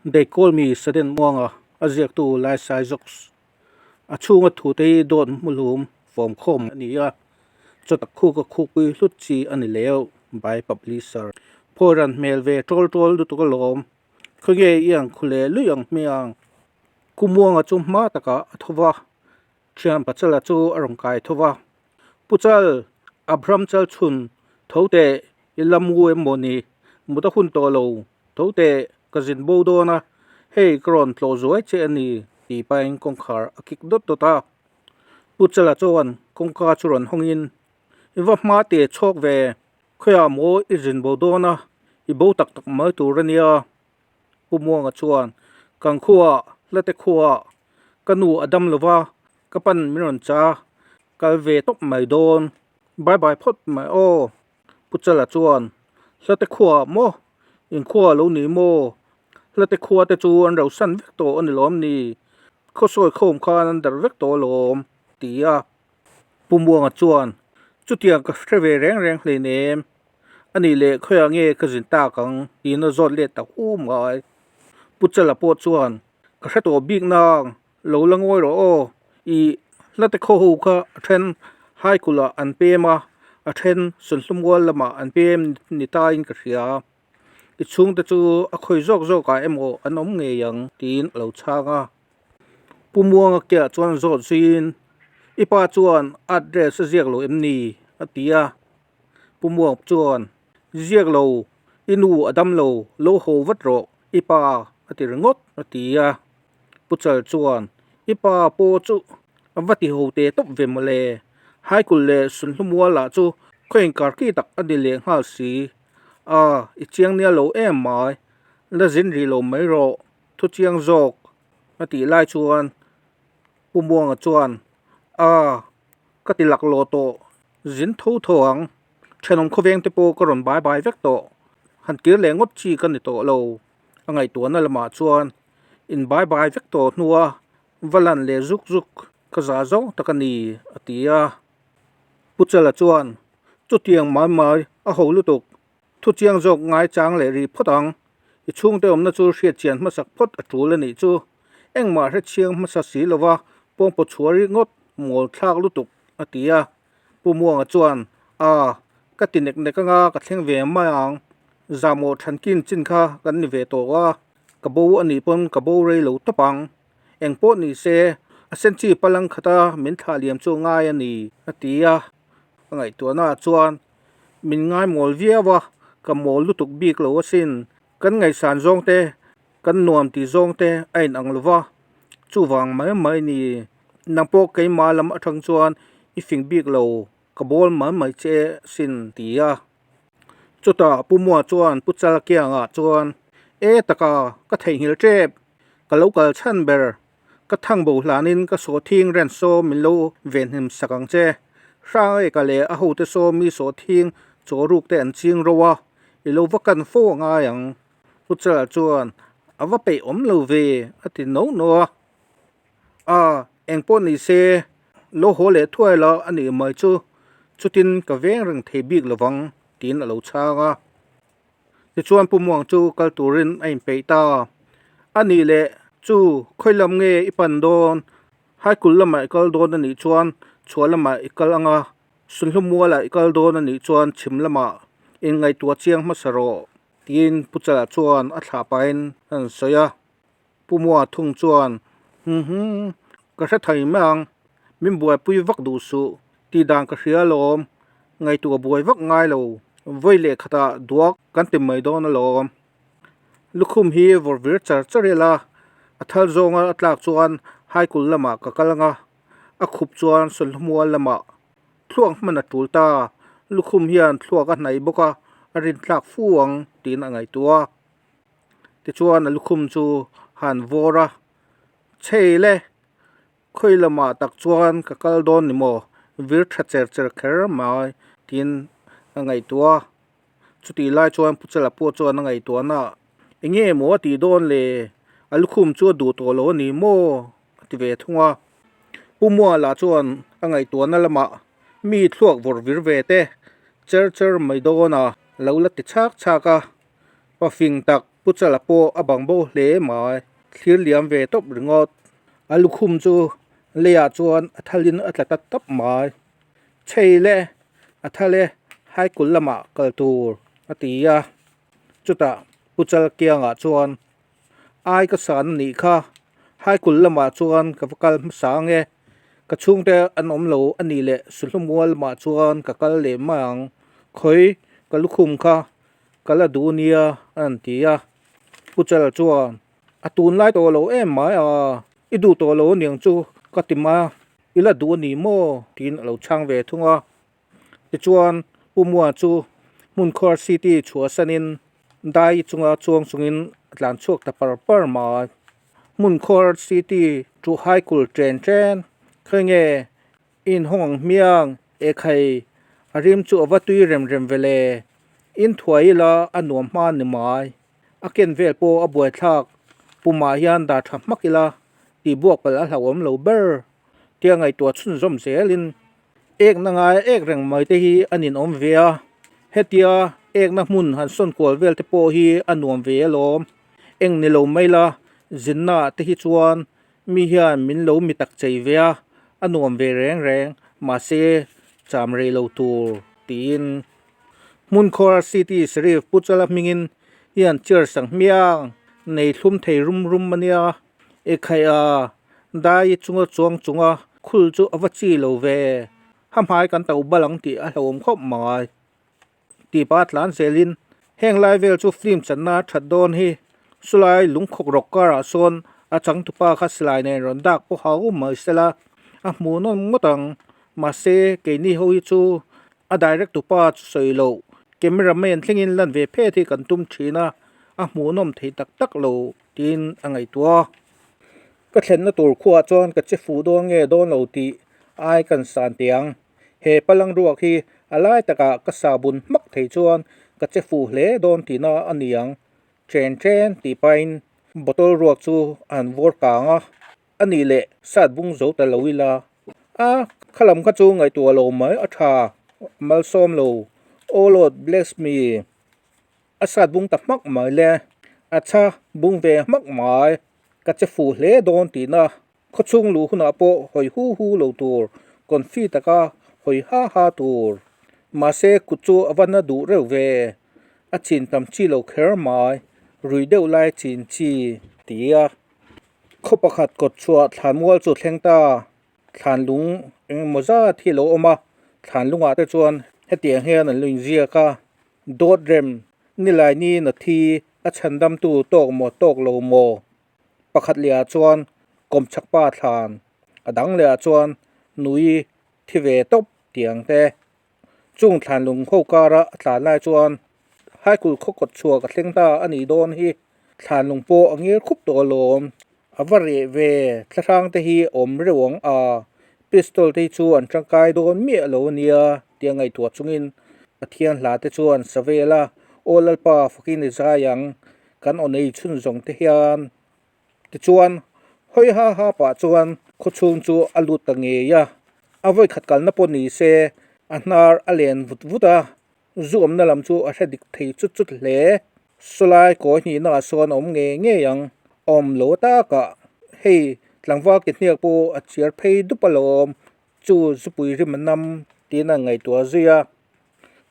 They call me Sudden Muanga, a ziaktu Lai Saizawks. A chhunga thute hi dawt hmuhlum fawmkhawm a ni a, chawtak khuka khukpui hlut chi a ni leu, by publisher. Phawiran hmel ve tawl tawl lutuk alawm, khawnge i ang khu leh lui ang hmiang. Ku Muanga chu hma takah a tho va, Thian Pachala chu a rawn kai tho va, Pu Chal, Abraham Chal chhun tho teh i la mu em maw ni? Mut a hun tawh lo, tho teh ka zin bo dawn a, hei ka rawn tlawh zuai che a ni, tih pahin kawngkhar a kik dawt dawt a. Pu Chala chuan kawngka chu rawn hawngin, I va hma teh chhawk ve, khawiah maw i zin bo dawn a, i bo tak tak mai tur a nia. Pu Muanga chuan, Kan khuaah, Hlate khuaah ka nu a dam lova, ka pan min rawn cha, kal ve tawp mai dawn, bye bye phawt mai aw. Pu Chala chuan, Hlate khuaah maw? In khua lo ni maw? Hlate khua te chu an rosan vek tawh a ni lawm ni? Khawsawi khawm khan an darh vek tawh alawm, ti a. Pu Muanga chuan, Chutiang ka hre ve reng reng hleinem, a nih leh khawiah nge ka zin tak ang? tiin a zawt let ta hu mai. Pu Chala pawh chuan, Ka hre tawh bik nang, lo la ngawi rawh aw, ih hlate khaw ho kha a then Haikulah an pem a, a then Sunhlummual lamah an pem ni tain ka hria. I chhungte chu a khawi zawk zawkah emaw an awm ngei ang tiin a lo chhang a. Pu Muanga keah chuan zawt zuiin, I pa chuan address a ziak lo em ni? a ti a. Pu Muang chuan, Ziak lo, i nu a dam lo, lo haw vat rawh, i pa a ti ringawt a ti a. Pu Chal chuan, I pa pawh chu a va ti ho teh tawp ve mawle, Haikul leh Sunhlumuala chu khaw inkar ki tak a ni leh nghal si. A, i chiang nia lo em mai, la zin rih lo mai rawh, thu chiang zawk a tih lai chuan Pu Muanga chuan, A, ka ti lak lawh tawh, zin tho tho ang, thenawm khawveng te pawh ka rawn bai bai vek tawh, han kir leh ngawt chi ka ni tawh lo, a ngaihtuahna lamah chuan in bai bai vek tawh hnua va lan leh zuk zuk ka za zawng tak a ni, a ti a. Pu Chala chuan, Chutiang mai mai a ho lutuk, thu chiang zawk ngai chang leh rih phawt ang. I chhungte awmna chu hriat chian hmasak phawt a tul a nih chu. Engmah hre chiang hmasa si lova pawngpaw chhuah ri ngawt mawl thlak lutuk, a ti a. Pu Muanga chuan, A, ka ti nek nek anga ka thleng ve mai ang. Zahmawh thankin chin kha kan ni ve tawh a, ka bo a nih pawn ka bo rei lo tawp ang. Eng pawh ni se, a senchi palang khata min thlah liam chu ngai a ni, a ti a. Ka ngaihtuahnaah chuan min ngai mawl viau a, ka mawl lutuk bik lo asin. Kan ngaihsan zawng te, kan nuam tih zawng te a inang lo va, chuvang mai mai ni. Nang pawh keimah lam atang chuan i fing bik lo, ka bawl mai mai che asin, ti a. Chutah Pu Mua chuan Pu Chalkianga chuan, E taka, ka theihnghilh tep, ka lo kal chhan ber. Ka thang bo hlanin ka sawhthing ren saw min lo venhim sak ang che. Hrang eka leh a hote saw mi sawhthing chaw ruk te an ching ro a, i lo va kan fo a ngai ang. Pu Chala chuan, A va peih awm lo ve, a ti no no a. A, eng pawh ni se, lo haw leh thuai la a nih mai chu, chutin ka veng reng thei bik lovang, tiin a lo chhang a. Tichuan Pu Muang chu kal turin a inpeih ta. A nih leh chu khawi lam nge i pan dawn? Haikul lamah i kal dawn a nih chuan chhuah lamah i kal ang a, Sunhlu mualah i kal dawn a nih chuan chhim lamah inngaihtuah chiang hmasa rawh, tiin Pu Chala chuan a thlah pahin a rawn sawi a. Pu Mua thung chuan, Hum, ka hre thei mai ang, min buaipui vak duh suh, tih dan ka hria alawm, ngaihtuah buai vak ngai lo, vawi leh khatah duak kan ti mai dawn alawm. Lukhum hi vawr vir char char ila, a thal zawnga a tlak chuan Haikul lamah ka kal anga, a khup chuan Sawlhmual lamah thluak hman a tul ta, lukhum hian thluak a hnaih bawk a, a rintlak fu ang tiin a ngaihtuah a. Tichuan a lukhum chu han vawr a, Chhei le, khawi lamah tak chuan ka kal dawn ni maw? Vir tha cher cher kher mai tiin a ngaihtuah a. Chutih lai chuan Pu Chala pawh chuan a ngaihtuah na, Enge maw a tih dawn le? A lukhum chu a duh tawh lo a ni maw? a ti ve thung a. Pu Muala chuan a ngaihtuahna lamah mi thluak vawr vir ve te cher cher mai dawn a lo la ti chhak chhak a. Pafing tak. Pu Chala pawh a bang bo hle mai. Thlir liam ve tawp ringawt. A lukhum chu leiah chuan a thalin a tla ta tawp mai. Chhei le, a thal e, Haikul lamah kal tur a ti a. Chutah Pu Chal kiangah chuan Ai ka san a nih kha, Haikul lamah chuan ka va kal hmasa ang e, ka chhungte an awm lo a nih leh Suhlumual lamah chuan ka kal leh mai ang, khawi ka lukhum kha ka la duh nia a rawn ti a. Pu Chal chuan A tunlai tawh lo em mai a, i duh tawh lo aniang chu ka ti mai a, i la duh a ni maw? tiin a lo chhang ve thung a. Tichuan Pu Mua chu Hmunkhawr City chhuahsanin dai chunga chuang chungin a tlan chhuak ta par par mai. Hmunkhawr City chu haikul chen chen khawi nge I inhawng ang hmiang ekhai a rim chu a va tui rem rem ve le, in thuai ila a nuam hma ni mai. A ken vel pawh a buaithlak pumah hian dah tha hmak ila tih buak palh a hlauhawm lo ber tia ngaihtuah chhunzawm zelin ekna ngai ek reng mai te hi a ninawm ve a, hetia ekna hmun han sawn kual vel te pawh hi a nuam ve alawm. Eng ni lo mai la zinna ah te hi chuan Mi hian min lo mi tak chei ve a, a nuam ve reng reng, mahse cham rei lo tur tiin Hmunkhawr City Sheriff Pu Chala hmingin hian chair sang hmiang nei thlum thei rum rum a nia. Ekhai a, dai chunga chuang chunga khul chu a va chi lo ve, ha hmai kan to bal ang tih a hlauhawm khawp mai. Tipa tlan zelin heng lai vel chu film channa a that dawn hi. Chulai lungkhawk rawk karah sawn a changtupa kha silai nen rawn dak pawh hau mai sela a hmuh nawm ngawt ang. Mahse keini ho hi chu a direct tupa chu sawi loh camera man thlengin lan ve phet hi kan tum thin a, a hmuh nawm thei tak tak lo tiin a ngaihtuah a. Ka thlenna tur khuaah chuan ka che fuh dawn nge dawn lo tih ai kan san teh ang. He palang ruak hi a lai takah ka sabun hmak thei chuan ka che fuh hle dawn tihna a ni ang. Chen chen tih pahin bottle ruak chu a han vawr kang a, a nih leh sat bung zo ta lo ila. A, khalam kha chu ngaihtuah lo mai a tha, malsawm lo, Oh Lord bless me. A sat bung ta hmak mai le, a tha bung ve hmak mai, ka che fuh hle dawn tihna Khawchhung luh hunah pawh hawi hu hu lo tur, confi taka hawi ha ha tur. Mahse kut chu a va na duh reuh ve, a chin tam chi lo kher mai, rui deuh lai chin chi ti a. Khaw pakhat kawt chhuah thlan mual chu thleng ta, thlan lung engemaw zat hi a lo awm a, thlan lungah te chuan hetiang hian an lo inziak a, Dawt rem, Nilaini na thi, a chhandamtu tawk maw tawk lo maw? Pakhat leh ah chuan kawmchhak pa thlan a dang leh ah chuan nui thi ve tawp tih ang te. Chung thlan lung ho kara a tlan lai chuan Haikul khaw kawt chhuak a thleng ta a nih dawn hi thlan lung pawh a ngir khup tawh alawm. A va reh ve thlahrang te hi awm reuh ang a, pistol te hi chu an tangkai dawn miah lo a nia tih a ngaihtuah chungin Pathian hla te chuan sa vel a, Aw Lalpa fakin i zai ang Kan aw nei chhun zawng te hian tichuan hawi ha ha pah chuan khawchhung chu a lut ta ngei a, a vawikhat kalna pawh ni se a hnar a len vut vut a, zu awmna lam chu a hre dik thei chut chut hle. Sawlai kawi hnihna ah sawn a awm ngei ngei ang, a awm lo takah hei tlangval ke hniak pawh a chiar phei dup alawm chu zupui rim a nam tiin a ngaihtuah zui a,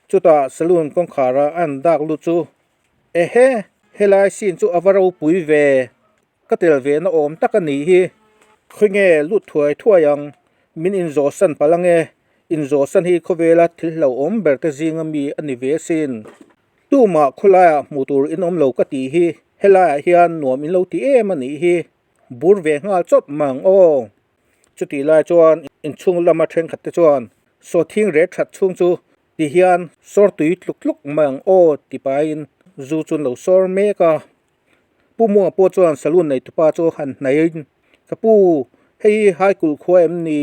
chutah saloon kawngkhar a an dak lut chu Ehe, helai scene chu a va ropui ve, ka tel ve na awm tak a nih hi. Khawi nge lut thuai thuai ang, min inzawhsan palh ange, inzawhsan hi khawvela thil hlauhawm ber te zinga mi a ni ve asin. Tumah khawlaiah hmuh tur in awm lo ka tih hi, helaiah hian nuam in lo ti em a nih hi, bur ve nghal chawt mai ang aw. Chutih lai chuan inchhung lama thenkhat te chuan sawhthing reh that chhung chu Ti hian sawr tui tluk tluk mai ang aw ti pahin zu chu an lo sawr mek a. Pu Muanga pawh chuan saloon nei tupa chu han hnaihin, Ka pu, hei hi Haikul khua em ni?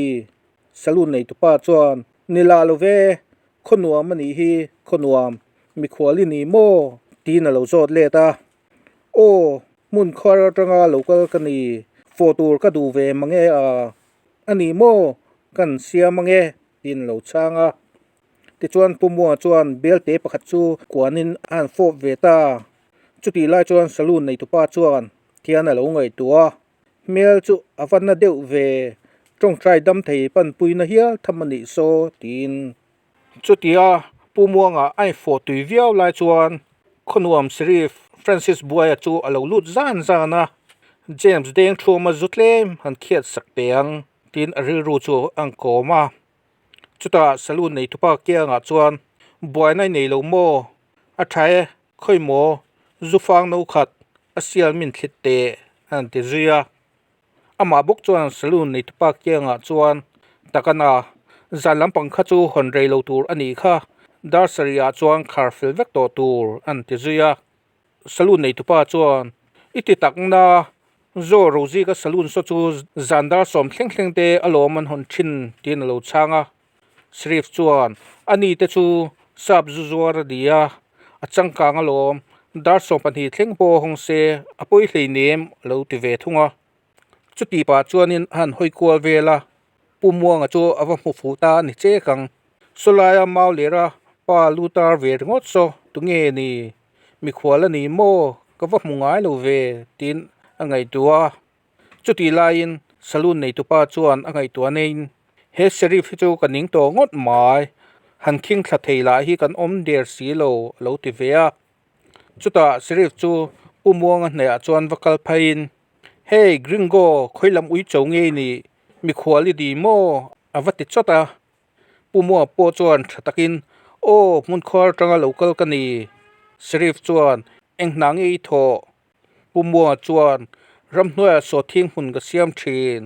Saloon nei tupa chuan, Ni lah lo ve, khaw nuam a nih hi, khaw nuam, mikhual i ni maw? tiin a lo zawt let a. Aw, hmun khuar atanga lo kal ka ni, fawh tur ka duh ve mange a, a ni maw? Kan siam ange. Tiin a lo chhang a. Tichuan Pu Mua chuan belte pakhat chu kuanin a han fawp ve ta. Chutih lai chuan saloon neitupa chuan thian a lo ngaihtuah a, hmel chu a va na deuh ve, tawngtai dam thei panpuina hial tham a nih saw tiin. Chutia Pu Muanga a infawh tui viau lai chuan Khawnuam Sheriff Francis Buaia chu a lo lut zan zan a, James Dengthuama zu tlem han khiat sak teh ang tiin a rilru chu a inkawm a. Chutah saloon neitupa kiangah chuan buaina i nei lo maw? A tha e, khawi maw? Zu fang no khat a sial min thlit teh a han ti zui a. Amah bawk chuan saloon neitupa kiangah chuan takana zan lampang kha chu hawn rei lo tur a nih kha, dar sarih ah chuan khar fel vek tawh tur a han ti zui a. Saloon neitupa chuan i ti takna Zaw Rozika saloon saw chu zan dar sawm thleng thleng te alawm an hawn thin tiin a lo chhang a. Sheriff chuan a ni te chu sap zu zuar a ni a, a changkang alawm dar 12 thleng pawh hawng se a pawi hleinem a lo ti ve thung a. Chuti pah chuanin a han hawi kual vel a, Pu Muanga chu a va hmu fuh ta a ni chek ang. Sawlaia mau lera pa lu tar ve ringawt saw tunge ni? Mikhual a ni maw? Ka va hmu ngai lo ve tiin a ngaihtuah a. Chutih laiin saloon neitupa chuan a ngaihtuah neiin, He Sheriff hi chu ka ning tawh ngawt mai, han khing thla thei lah hi kan awm der si lo a lo ti ve a. Chutah Sheriff chu Pu Muanga hnehah chuan va kal pheiin, Hey Gringo, khawi lam ui cho ngei ni, mikhual i di maw? a va ti chawt a. Pu Muanga pawh chuan tha takin, Aw, hmun khuar atanga lo kal ka ni. Sheriff chuan, Eng hna nge i thawh? Pu Muanga chuan, Ramhnuaiah sawhthing hmun ka siam thin.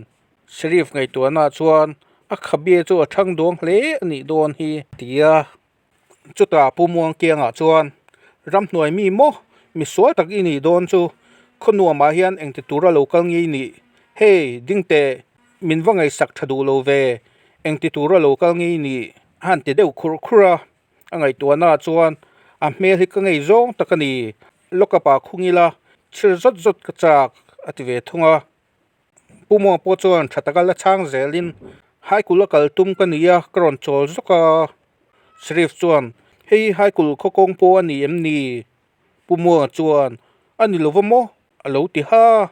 Sheriff ngaihtuahnaah chuan, A khabe chu a thang duang hle a nih dawn hi, a ti a. Chutah Pu Muangkiangah chuan, Ramhnuai mi maw? Mi sual tak i nih dawn chu. Khaw nuamah hian engti tura lo kal ngei nih? Hei, ding teh, min va ngaihsak tha duh lo ve. Engti tura lo kal ngei nih? A han ti deuh khurh khurh a. A ngaihtuahnaah chuan, A hmel hi ka ngei zawng tak a ni. Lockup-ah khung ila, chhir zawt zawt ka chak, a ti ve thung a. Pu Muang pawh chuan tha taka la chhang zelin Haikul a kal tum ka ni a, ka rawn chawl zawk a. Sheriff chuan, Hei Haikul khaw kawng pawh a ni em ni? Pu Muanga chuan, A ni lo va maw? a lo ti ha.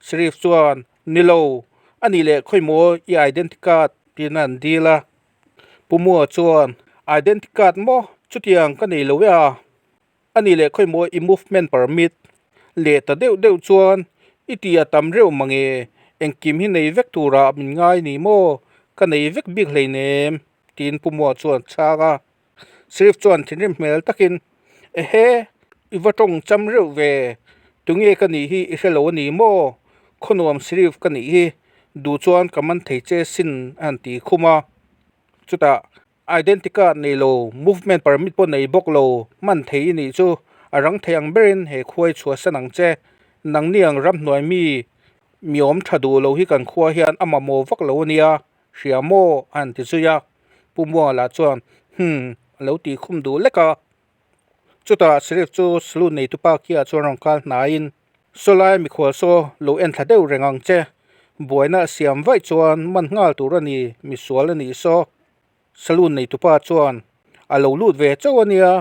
Sheriff chuan, Ni lo, a nih leh khawi maw i identity card tiin a han dil a. Pu Muanga chuan, Identity card maw? Chutiang ka nei lo e a. A nih leh khawi maw i movement permit leh ta deuh deuh chuan i tih a tam reuh mange engkim hi nei vek turah min ngai ni maw ka nei vek bik hleinem tiin Pu Muah chuan a chhang a. Sheriff chuan thinrim hmel takin Ehe i va tawng cham reuh ve tunge ka nih hi i hrelo a ni maw khawnuam Sheriff ka nih hi duh chuan ka man thei che sin a han ti khum a. Chutah Identity card nei lo, movement permit pawh nei bawk lo, man thei i nih chu a rang thei ang berin he khua i chhuahsan ang che. Nangni ang ramhnuai mi mi awm tha duh lo hi kan khua hian a mamawh vak lo a nia, hria maw? a han ti zui a. Pu Muanga lah chuan, Hum, a lo tih khum duh lek a. Chutah Sheriff chu saloon neitupa kia chuan rawn kal hnaiin, Sawlai mikhual saw lo en thla deuh reng ang che, buaina a siam vaih chuan man nghal tur a ni, misual a nih saw. Saloon neitupa chuan a lo lut ve chauh a nia,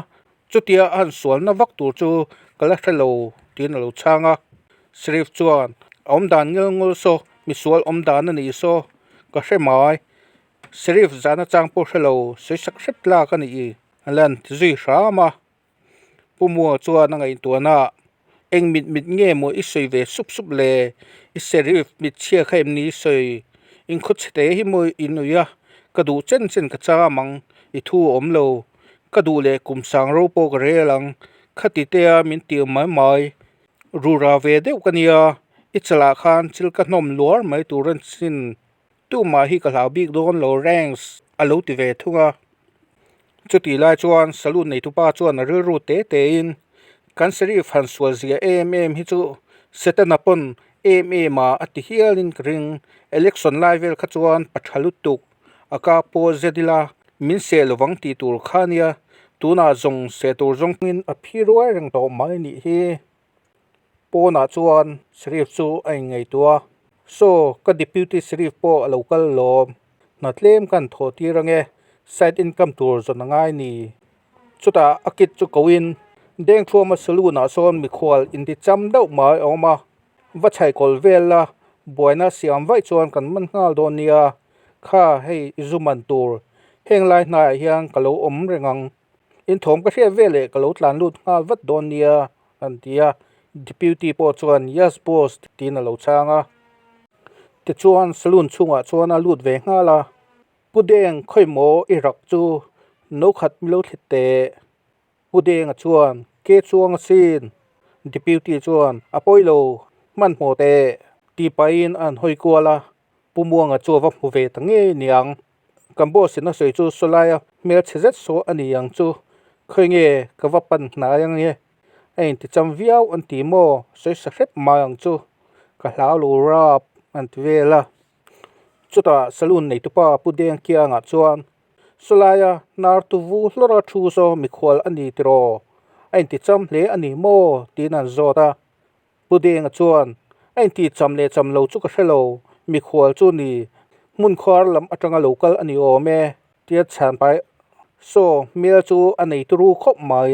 chutia a han sualna vak tur chu ka la hre lo tiin a lo chhang a. Sheriff chuan a awmdan ngel ngawl saw, misual awmdan a nih saw, ka hre mai. Sheriff zahna chang pawh hre lo, sawi sak hrep tlak a nih a la han ti zui hram a. Pu Muanga chuan a ngaihtuahna ah, Eng mit mit nge maw i sawi ve sup sup le? I Sheriff mit chhia kha em ni i sawi? In khaw chhe te hi maw i nui a, ka duh chen chen ka cham ang, i thu a awm lo. Ka duh leh kum sang ro pawh ka rel ang, khati te a min tir mai mai. Rura ve deuh ka nia, i chalah khan chil ka hnawm luar mai tur a sin. Tumah hi ka hlau bik dawn lo ranks a lo ti ve thung a. Chutih lai chuan saloon neitupa chuan a rilru te tein kan Sheriff han sual zia em em hi chu Setana pawn em em a a ti hialin ka ring. Election lai vel kha chuan pa tha lutuk a ka pawh zet ila min seh lovang tih tur kha nia tunah zawng seh tur zawngin a phi ruai reng tawh mai nih hi. Pawnah chuan Sheriff chu a inngaihtuah a, Saw, ka Deputy Sheriff pawh a lo kal lawm. Hna tlem ka han thawh tir ange, side income tur zawn a ngai ni. Chutah a kit chu koin, Dengthuama saloon ah sawn mikhual inti cham deuh mai a awm a va chhaih kawl vel la buaina siam vaih chuan kan man nghal dawn nia kha hei i zu man tur heng lai hnaiah hian ka lo awm reng ang inthawm ka hriat vel leh ka lo tlan lut nghal vat dawn nia an ti a deputy pawh chuan yes boss tiin a lo chhang a tichuan saloon chhungah chuan a lut ve nghal a Pu Deng khawimaw i rak chu no khat milo thlit teh. Pu Denga chuan ke chuang asin. Deputy chuan a pawi lo hmanhmawh teh tih pahin a han hawi kual a, Pu Muanga chu a va hmu ve ta ngei niang. Kan boss in a sawi chu sawlaia hmelchhe zet saw a ni ang chu khawi nge ka va pan hnai ange a inticham viau an ti maw sawi sa hrep mai ang chu ka hlau lo rap an ti vel a. Chutah saloon neitupa Pu Deng Kiangah chuan Sawlaia hnar tu vu hlawra thu saw mikhual a ni tiraw? A inticham hle a ni maw? tiin an zawt a. Pu Denga chuan A inticham leh cham lo chu ka hre lo, mikhual chu ni hmun khuar lam atanga lo kal a ni awm e tia chhan pai saw hmel chu a nei turu khawp mai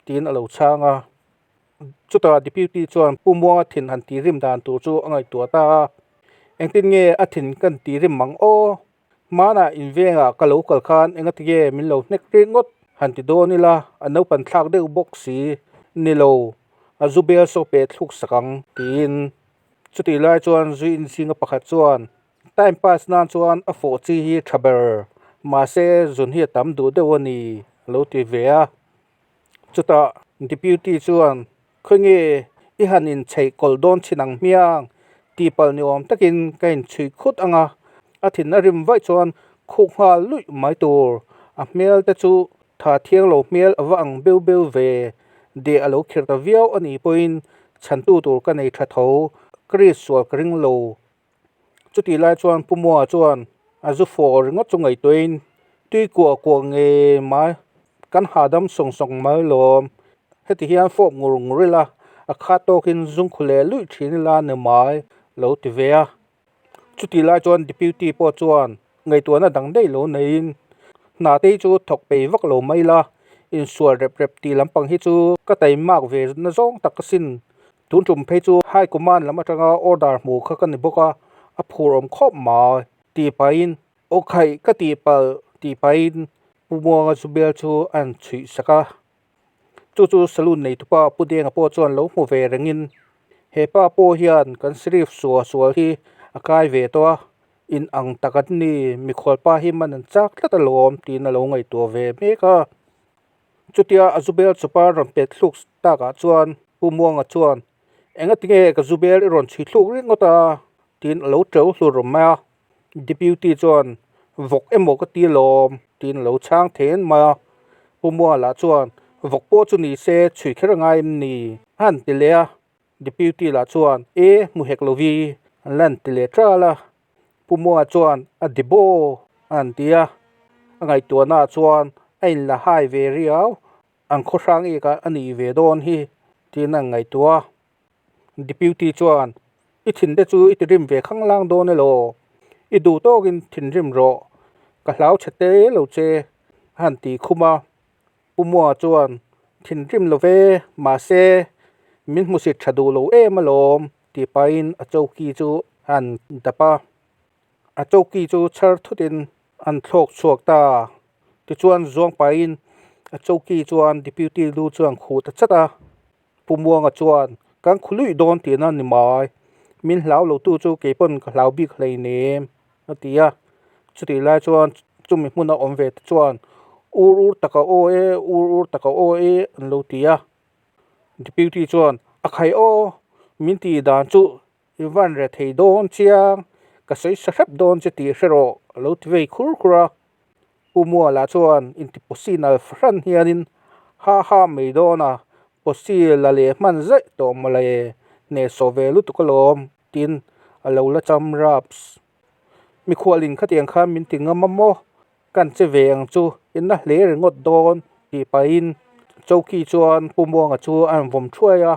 tiin a lo chhang a. Chutah Deputy chuan Pu Muanga thin han tih rim dan tur chu a ngaihtuah ta a, Engtin nge a thin kan tih rim ang aw? Hmanah invengah ka lo kal khan engatinge min lo hnek rik ngawt han ti dawn ila, a naupan thlak deuh bawk si ni lo, a zu bel saw peh thluk sak ang tiin. Chutih lai chuan zui inzinga pakhat chuan time pass nan chuan a fawh chi hi tha ber, mahse zun hi a tam duh deuh a ni a lo ti ve a. Chutah Deputy chuan, Khawnge i han inchheih kawlh dawn chin ang hmiang? tih palh ni awm takin ka inchhui khut ang a, a thin a rim vaih chuan khuk nghal luih mai tur. A hmel te chu tha thiang lo hmel a va ang beu beu ve. Deh a lo khirh ta viau a nih pawhin chhantu tur ka nei tha tho, ka ri sual ka ring lo. Chutih lai chuan Pu Mua chuan a zu fawh ringawt chu ngaihtuahin tui kuah kuah ngei mai kan hahdam sawng sawng mai lawm. Heti hian fawp ngur ngur ila a khat tawkin zungkhu leh luih thin ila ni mai lo ti ve a. Chutih lai chuan Deputy pawh chuan ngaihtuahna dang daih lo neiin hna te hi chu thawk pei vak lo mai ila insual rep rep tih lampang hi chu ka taimak ve na zawng tak asin. Tun tum phei chu High Command lam atanga order hmuh kha ka ni bawk a, a phur awm khawp mai tih pahin aw khaih ka tih palh tih pahin Pu Muanga chu bel chu a han chhuih sak a. Chu chu saloon neitupa Pu Denga pawh chuan lo hmu ve rengin he pa pawh hian kan Sheriff sua sual hi a kai ve tawh a, in ang tak an ni, mikhualpa hi man an chak tlat alawm tiin a lo ngaihtuah ve mek a. Chutia a zubel chupa rawn pet thluk takah chuan Pu Muanga chuan, Engatinge ka zubel i rawn chhui thluk ringawt a? tiin a lo teu hlur mai a. Deputy chuan, Vawk emaw ka ti lawm, tiin a lo chhang then mai a. Pu Muanga lah chuan, Vawk pawh chu ni se chhui kher a ngai em ni? a han ti leh a. Deputy lah chuan, E, hmu hek lovi, an la han ti leh ṭal a. Pu Muanga chuan a di baw a han ti a, a ngaihtuahnaah chuan a inla hai ve riau, an khaw hrang ek a nih ve dawn hi tiin a ngaihtuah a. Deputy chuan i thinte chu i tirim ve khanglang dawn elaw? I duh tawkin thinrim rawh, ka hlau chhe te lo che a han ti khum a. Pu Muanga chuan thinrim lo ve, mahse min hmusit tha duh lo em alawm tih pahin a chowki chu a han dap a. A chowki chu chhar thutin an thlawk chhuak ta. Tichuan zuang pahin a chowki chuan Deputy lu chu an khuh ta chat a. Pu Muanga chuan kan khu luih dawn tihna ni mai, min hlau lo tu chu kei pawn ka hlau bik hleinem a ti a. Chutih lai chuan chumi hmuna awm ve te chuan ur ur taka aw e, ur ur taka aw e an lo ti a. Deputy chuan a khai aw, min tih dan chu i van re thei dawn chiang, ka sawi sa hrep dawn che tih hre rawh a lo ti vei khur khur a. Pu Muala chuan inti pawsi nal fahran hianin ha ha mai dawn a, pawsi la leh hman zaih tawh mawle, hnehsawh ve lutuk alawm tiin a lo la cham raps. Mikhualin khatiang khan min ti ngam a maw? Kan che ve ang chu i na hle ringawt dawn tih pahin Chowki chuan Pu Muanga chu a rawn vawm thuai a,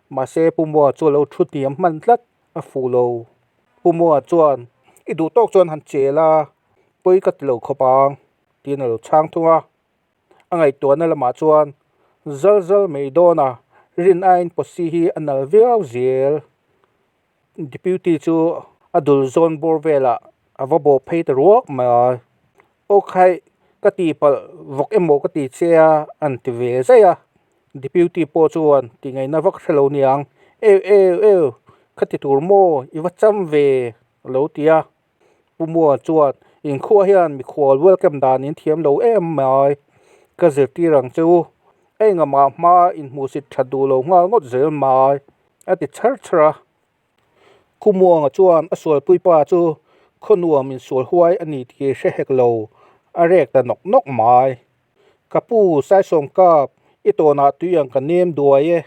mahse Pu Muanga chu a lo thu hniam hman tlat a fuh lo. Pu Muanga chuan i duh tawk chuan han chel a, pawi ka ti lo khawp ang tiin a lo chhang thung a. A ngaihtuahna lamah chuan Zal zal mai dawn a, rin aiin posi hi a nal viau zel. Deputy chu a dul zawn bawr velah a va bawh phei ta ruak mai a. Aw khaih, ka tihpalh vawk emaw ka ti che a, an ti ve zaih a. Deputy pawh chuan tingaihna vak hre lo niang, Eu eu eu, kha ti tur maw, i va cham ve, a lo ti a. Pu Mua chuan, Inkhua hian mikhual welcome dan in thiam lo em mai, ka zirtir ang che u. A engamah hma inhmuhsit that duh lo nghal ngawt zel mai, a ti chhar chhar a. Pu Muanga chuan a sualpui pa chu khaw nuam insual huai a ni tih hre hek lo, a rek ta nawk nawk mai. Ka pu, Saisawm kap, i tawnah tui ang ka nem duai e,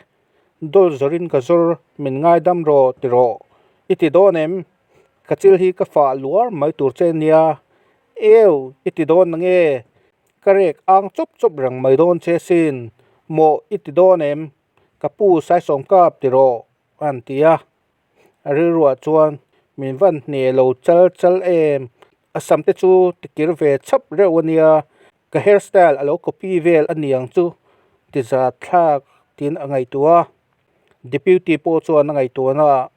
Dawl zawrin ka zawr, min ngaidam rawh ti rawh. I ti dawn em? Ka chil hi ka fah luar mai tur che nia. Eu, i ti dawn nange? Ka rek ang chawp chawp reng mai dawn che sin. Mawh i ti dawn em? Ka pu Saisawm kap ti rawh, a han ti a. A rilruah chuan min van hne lo chal chal em? A sam te chu tikir ve chhap reuh a nia. Ka hair style a lo copy vel a niang chu ti zat thlak tiin a ngaihtuah a, Deputy pawh chuan a ngaihtuahna ah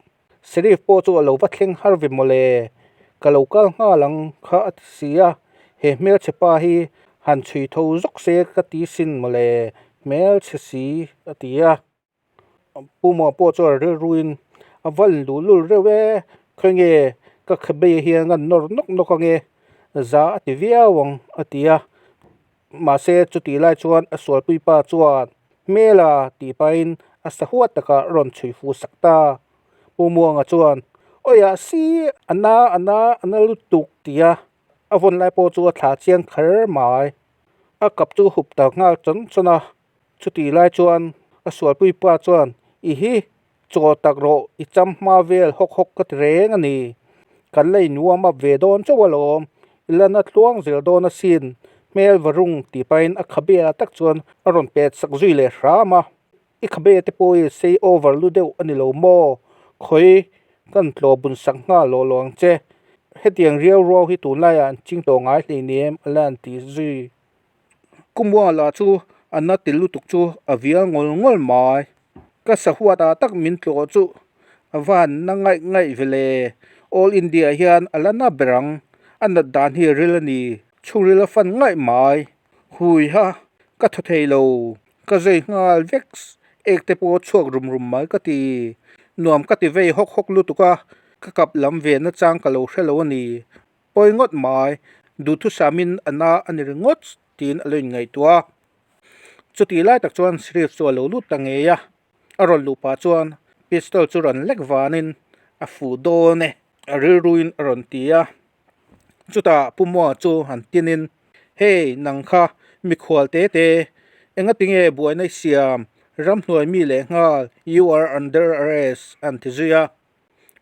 Sheriff pawh chu a lo va thleng har ve mawle, ka lo kal nghal ang kha a ti si a, he hmelchhe pa hi han chhui tho zawk se ka ti sin mawle, hmelchhe si a ti a. Puma pawh chuan rilruin a va luh lul reuh e, khawnge ka khabe hian a nawr nawk nawk ange, za a ti viau ang a ti a. Mahse chutih lai chuan a sualpui pa chuan hmela tih pahin a sahuat takah a rawn chhui fuh sak ta. Pu Muanga chuan awiah si a na a na a na lutuk ti a, a vawn lai pawh chu a thlah chiang kher mai. A kap chu hup ta nghal chawn chawn a. Chutih lai chuan a sualpui pa chuan, I hi, chaw tak rawh, i cham hma vel hawk hawk ka ti reng a ni. Kan la inwarm up ve dawn chauh alawm, i la na tluang zel dawn asin, hmel va rung tih pahin a khabe ah tak chuan a rawn pet sak zui leh hram a. I khabe te pawh i sei over lu deuh a ni lo maw? Khawi, kan tlawh bun sak nghal lawh lawh ang che. Hetiang riau ruau hi tunlaiah an ching tawh ngai hleinem a la an ti zui. Kumua lah chu a na ti lutuk chu a vial ngawl ngawl mai. Ka sahuat ah tak min tlawh chu a van na ngaih ngaih ve le. All India hian a la na ber ang. A nat dan hi ril a ni. Chhungril a fan ngaih mai. Hui ha, ka thaw thei lo. Ka zai nghal vek ek te pawh chhuak rum rum mai ka ti. Nuam ka ti vei hawk hawk lutuk a, ka kap lam ve nachang ka lo hre lo a ni. Pawi ngawt mai, duhthusamin a na a ni ringawt tiin a lo inngaihtuah a. Chutih lai tak chuan Sheriff chu a lo lut ta ngei a, a rawn luh pah chuan pistol chu rawn lek vanin a fuh dawn e, a rilruin a rawn ti a. Chutah Pu Mua chu han tinin, Hey, nang kha mikhual te te, engatinge buaina i siam, ramhnuai mi leh nghal, you are under arrest, an ti zui a.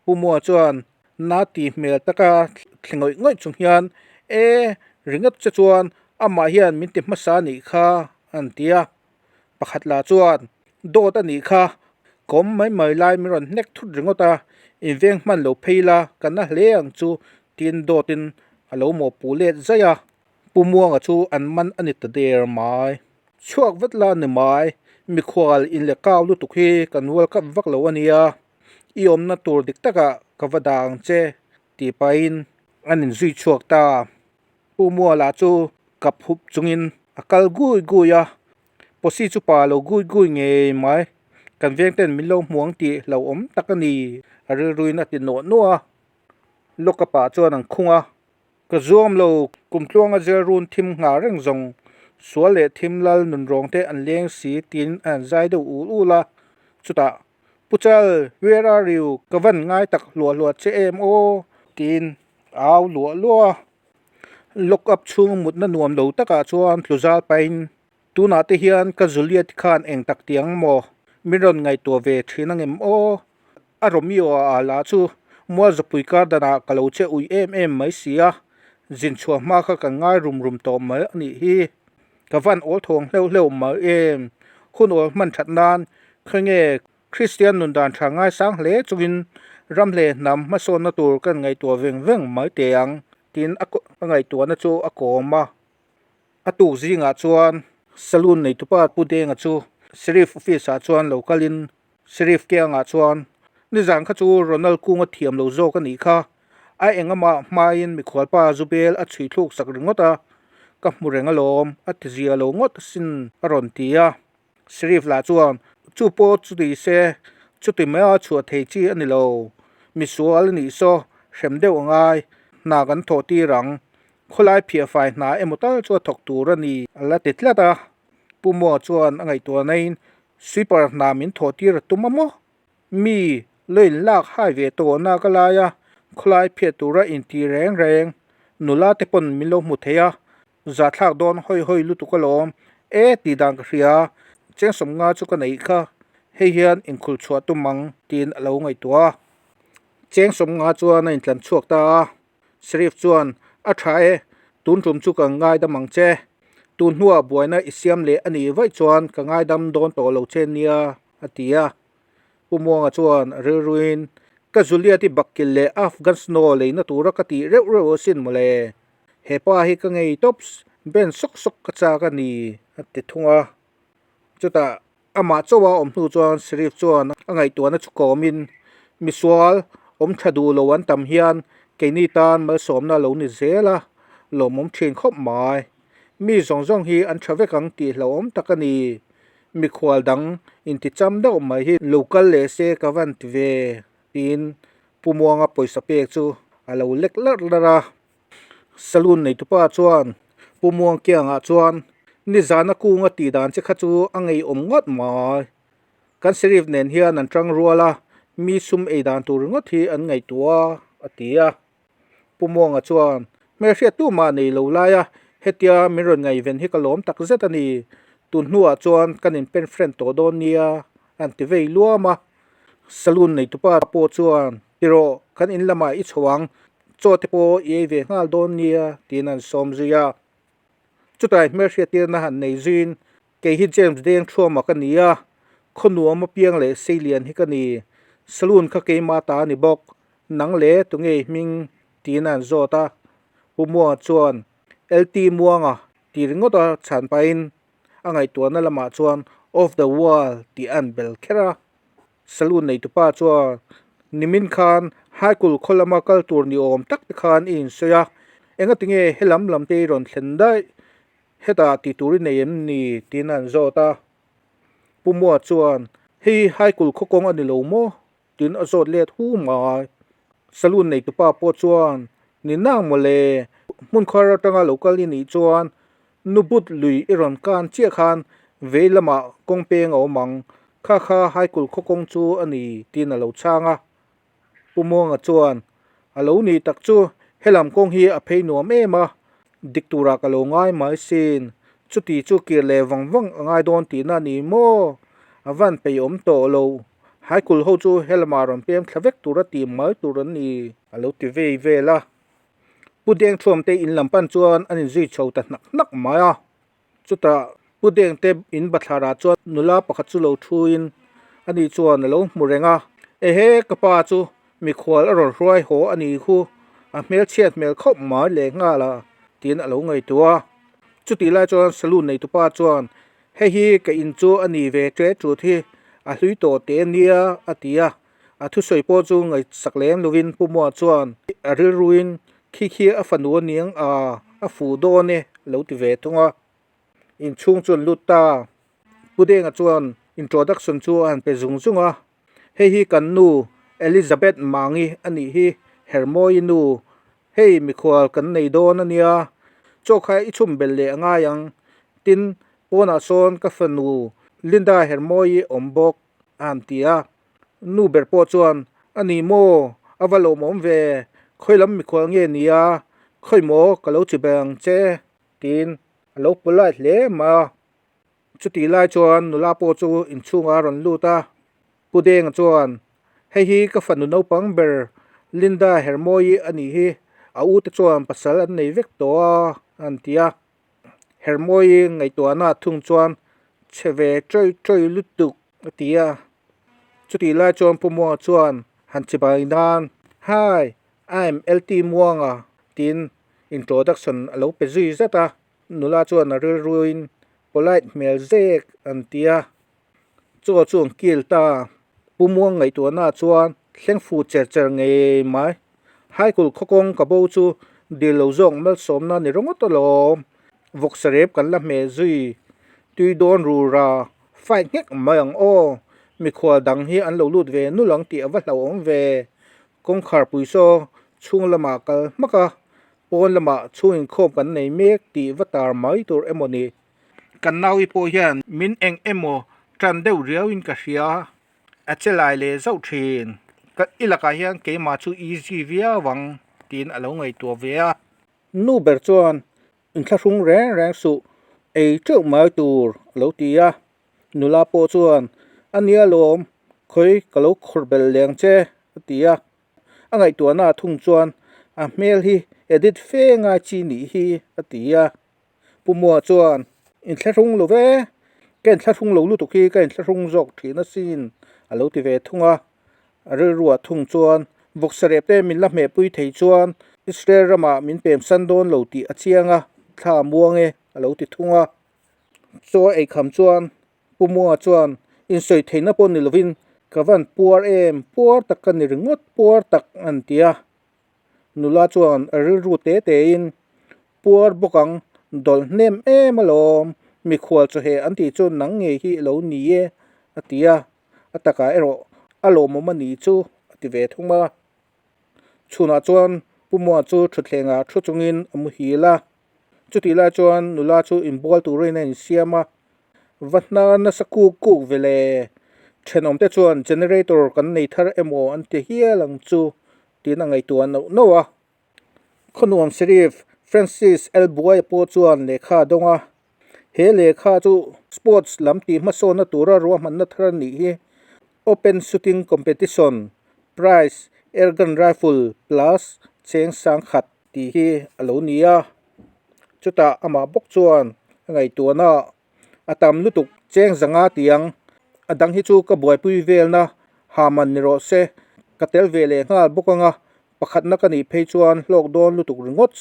Pu Mua chuan na ti hmel taka thli ngawih ngawih chung hian, E, ringawt che chuan amah hian min ti hmasa a nih kha, an ti a. Pakhat lah chuan, Dawt a nih kha, kawm mai mai lai min rawn hnek thut ringawt a, inveng hman lo phei la, ka na hle ang chu, tiin dawtin a lo mawhpuh let zaih a. Pu Muanga chu an man a ni ta der mai. Chhuak vat la ni mai, mikhual inlekau lutuk hi kan World Cup vak lo a nia. I awmna tur dik takah ka va dah ang che tih pahin an inzui chhuak ta. Pu Muala chu kap hup chungin a kal gui gui a, Posi chu pa lo gui gui ngei mai, kan veng ten min lo hmu ang tih hlauhawm tak a ni, a rilruin a ti nuah nuah a. Lawka pah chuan an khung a, Ka zuam lo, kum tluanga zel run thim nghah reng zawng, sual leh thim lal nunrawng te an leng si tiin a han zai deuh ul ul a. Chutah, Pu Chal, where are you? Ka van ngai tak hluah hluah che em aw? Tiin a au luah luah a. Lock up chhung mutna nuam lo takah chuan tlu zal pahin, Tunah te hian ka Juliet khan eng tak tiang maw? Min rawn ngaihtuah ve thin angem aw? A Romeo a lah chu Mualzapui garden-ah ka lo che ui em em mai si a, zin chhuah hma kha kan ngai rum rum tawh mai a nih hi. Ka van awl thawng hleuh hleuh mai em? Hun awl hman that nan khawnge Kristian nun dan tha ngaisang hle chungin ram hle hnam hmasawnna tur kan ngaihtuah veng veng mai teh ang tiin a ngaihtuahna chu a kawm a. A tuk zingah chuan Saloon neitupa Pu Denga chu Sheriff office ah chuan lo kalin Sheriff kiangah chuan, Nizan kha chu Ronald Kunga thiam lo zawk a nih kha. A engamah hmain mikhualpa Zubel a chhui thluk sak ringawt a, ka hmu reng alawm, a ti zia lo ngawt asin a rawn ti a. Sheriff lah chuan, Chu pawh chu ni se, chuti mai a chhuah thei chi a ni lo. Misual a nih saw, hrem deuh a ngai, hna kan thawh tir ang. Khawlai phiahfai hna emaw tal chu a thawk tur a ni, a la ti tlat a. Pu Mua chuan a ngaihtuah naiin, Sweeper hna min thawh tir a tum a maw? Mi lo inlak hai ve tawhna ka lai a, khawlai phiah tura inti reng reng. Nula te pawn min lo hmu thei a, Zahthlak dawn hawi hawi lutuk alawm e tih dan ka hria, Chengsawm nga chu ka neih kha, hei hian inkhul chhuah tum ang tiin a lo ngaihtuah a. Chengsawm nga chuan a intlan chhuak ta a, Sheriff chuan, A tha e, tun tum chu ka ngaidam ang che. Tun hnuah buaina i siam leh a nih vaih chuan ka ngaidam dawn tawh lo che nia, a ti a. Pu Muanga chuan a rilruin, Ka Juliet i bakkil leh Afghan snow leina tura ka tih reuh reuh asin mawle. He pa hi ka ngei tawps, ben sawk sawk ka chak a ni, a ti thung a. Chutah amah chauha awm hnu chuan Sheriff chuan a ngaihtuahna chu kawmin, Misual, awm tha duh lo an tam hian keini tan malsawmna a lo ni zel a, lawmawm thin khawp mai. Mi zawng zawng hi an tha vek ang tih hlauhawm tak a ni. Mikhual dang inticham deuh mai hi lo kal leh se ka van ti ve, tiin Pu Muanga pawisa pek chu a lo lek larh larh a. Saloon neitupa chuan Pu Muang kiangah chuan nizana kunga tih dan che kha chu a ngeiawm ngawt mai. Kan Sheriff nen hian an tang rual a, mi sum ei dan tur ringawt hi an ngaihtuah a, a ti a. Pu Muanga chuan, Hmelhriat tu mah nei lo lai a, hetia min rawn ngaihven hi ka lawm tak zet a ni. Tun hnuah chuan kan in pen friend tawh dawn nia, an ti vei luam a. Saloon neitupa pawh chuan, Tirawh, kan in lamah i chho ang, chaw te pawh i ei ve nghal dawn nia, tiin an sawm zui a. Chutah hmelhriat tirna han nei zuiin, Kei hi James Deng Thuama ka ni a, khaw nuam apiang leh Seilian hi ka ni. Saloon kha keimah ta a ni bawk, nang le tunge i hming? tiin a han zawt a. Pu Muanga chuan, LT Muanga ti ringawt a chhan pahin a ngaihtuahna lamah chuan Off the wall tih a han bel kher a. Saloon neitupa chuan, Nimin khan Haikul khaw lama kal tur ni awm tak te khan i insawi a, engatinge helam lam te i rawn thlen daih? Hetah ti tur i nei em ni? tiin a han zawt a. Pu Mua chuan, Hei Haikul khaw kawng a ni lo maw? tiin a zawt let hu mai. Saloon neitupa pawh chuan, Ni nang mawle, hmun khar atanga lo kal i nih chuan Nubut lui i rawn kan chiah khan vei lamah kawng peng a awm ang, kha kha Haikul khaw kawng chu a ni, tiin a lo chhang a. Pu Muanga chuan, A lo nih tak chu, helam kawng hi a phei nuam em a, dik turah ka lo ngai mai sin, chuti chu kir leh vang vang a ngai dawn tihna a ni maw? A van peihawm tawh lo, Haikul ho chu helamah rawn pem thla vek tura ti mai tur an ni, a lo ti vei vel a. Pu Dengthuam te in lam pan chuan an inzui chho ta hnak hnak mai a. Chutah Pu Deng te in bathlarah chuan nula pakhat chu lo thuin ani chuan a lo hmu reng a, Ehe ka pa chu mikhual a rawn hruai haw a ni khu, a hmelchhiat hmel khawp mai leh nghal a, tiin a lo ngaihtuah a. Chutih lai chuan saloon neitupa chuan Hei hi ka in chu a ni ve ṭe ṭut hi, a hlui tawh teh nia, a ti a. A thusawi pawh chu ngaihsak lem lovin Pu Mua chuan a rilruin khi khi a fanu a niang a, a fuh dawn e lo ti ve thung a. Inchhung chu an lut ta. Pu Denga chuan introduction chu a han pe zung zung a, Hei hi kan nu Elizabeth Mangi a nih hi, Hermawii nu. Hei mikhual kan nei dawn a nia, chaw kha i chhum belh leh a ngai ang. Tin, pawnah sawn ka fanu Linda Hermawii awm bawk. A han ti a. Nu ber pawh chuan, A ni maw? A va lawmawm ve. Khawi lam mikhual nge ni a? Khawi maw ka lo chi ber ang che? Tiin a lo polite hle mai a. Chutih lai chuan nula pawh chu inchhungah a rawn lut a. Pu Denga chuan, Hei hi ka fanu naupang ber Linda Hermawii a nih hi. A ute chuan pasal an nei vek tawh a, a han ti a. Hermawii ngaihtuahna thung chuan chhe ve chawi chawi lutuk a ti a. Chutih lai chuan Pu Muanga chuan han chibai nan, Hi, I'm LT Muanga tiin introduction a lo pe zui zet a. Nula chuan a rilruin Polite hmel zek an ti a. Chaw chu an kil ta. Pu Muang ngaihtuahna chuan thleng fu cher cher ngei mai. Haikul khawkawng ka bo chu dil lo zawk malsawmna ni ringawt alawm. Vawksarep kan la hmeh zui. Tui dawn rura fight nghek mai ang aw. Mikhual dang hi an lo lut ve nul ang tih a va hlauhawm ve. Kawngkhar pui saw chhung lamah kal hmak a, pawn lamah chhung inkhawm kan nei mek tih va tar mai tur emaw ni. Kan naui pawh hian min eng emaw tan deuh riauin ka hria, a che lai leh zauh thin. Ka i lakah hian keimah chu easy viau ang tiin a lo ngaihtuah ve a. Nu ber chuan inthlahrung reng reng suh, ei teuh mai tur a lo ti a. Nula pawh chuan, A nia lawm, khawi ka lo khawrh belh leng che, a ti a. A ngaihtuahna thung chuan, A hmel hi edit fe ngai chi nih hi, a ti a. Pu Mua chuan, Inthlahrung lo ve, ka inthlahrung lo lutuk hi ka inthlahrung zawk thin asin, a lo ti ve thung a. A rilruah thung chuan, Vawksarep te min la hmehpui thei chuan Israel ramah min pemsan dawn lo tih a chiang a, thla a muang e, a lo ti thung a. Chaw eikham chuan Pu Mua chuan insawi theihna pawh ni lovin ka van puar em, puar tak ka ni ringawt puar tak an ti a. Nula chuan a rilru te tein puar bawk ang, dawlh hnem em alawm, mikhual chawheh an tih chu nang ngei hi i lo ni e a ti a, a takah erawh a lawmawm a ni chu a ti ve thung a. Chhunah chuan Pu Mua chu thutthlengah thu chungin a muhil a. Chutih lai chuan nula chu inbual turin a insiam a, va hnar nasa kuk kuk ve le. Thenawmte chuan generator kan nei thar emaw an ti hial ang chu tiin a ngaihtuah nauh nauh a. Khawnuam Sheriff Francis L. Buaia pawh chuan lehkha a dawng a, he lehkha chu sports lam tih hmasawnna tura ruahmanna thar a nih hi Open Shooting Competition Prize Airgun Rifle Plus cheng sangkhat tih hi a lo ni a, chutah amah bawk chuan a ngaihtuahna a tam lutuk cheng zanga tiang a dang hi chu ka buaipui velna ha man ni rawh se ka tel ve leh nghal bawk anga pakhatna ka nih phei chuan hlawk dawn lutuk ringawt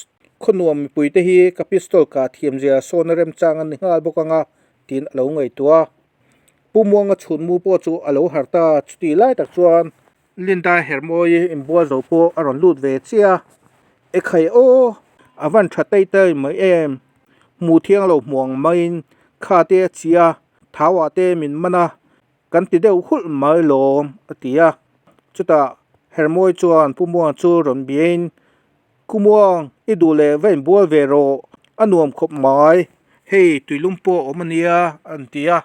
khawnuam mipui te hi ka pistol kah thiamzia sawna remchang a ni nghal bawk anga tiin a lo ngaihtuah a. Pu Muanga chhunmu pawh chu a lo harh ta chutih lai tak chuan Linda Hermawi inbual zo pawh a rawn lut ve chiah a, Ekhai aw, a van tha tai tai mai em? Hmuh thiang lo hmuang maiin kha te a chi a, thauah te min man a, kan ti deuh hulh mai lawm a ti a. Chutah Hermawi chuan Pu Muanga chu rawn biain, Ku Muang, i duh leh va inbual ve rawh, a nuam khawp mai, hei tuilum pawh a awm a nia an ti a.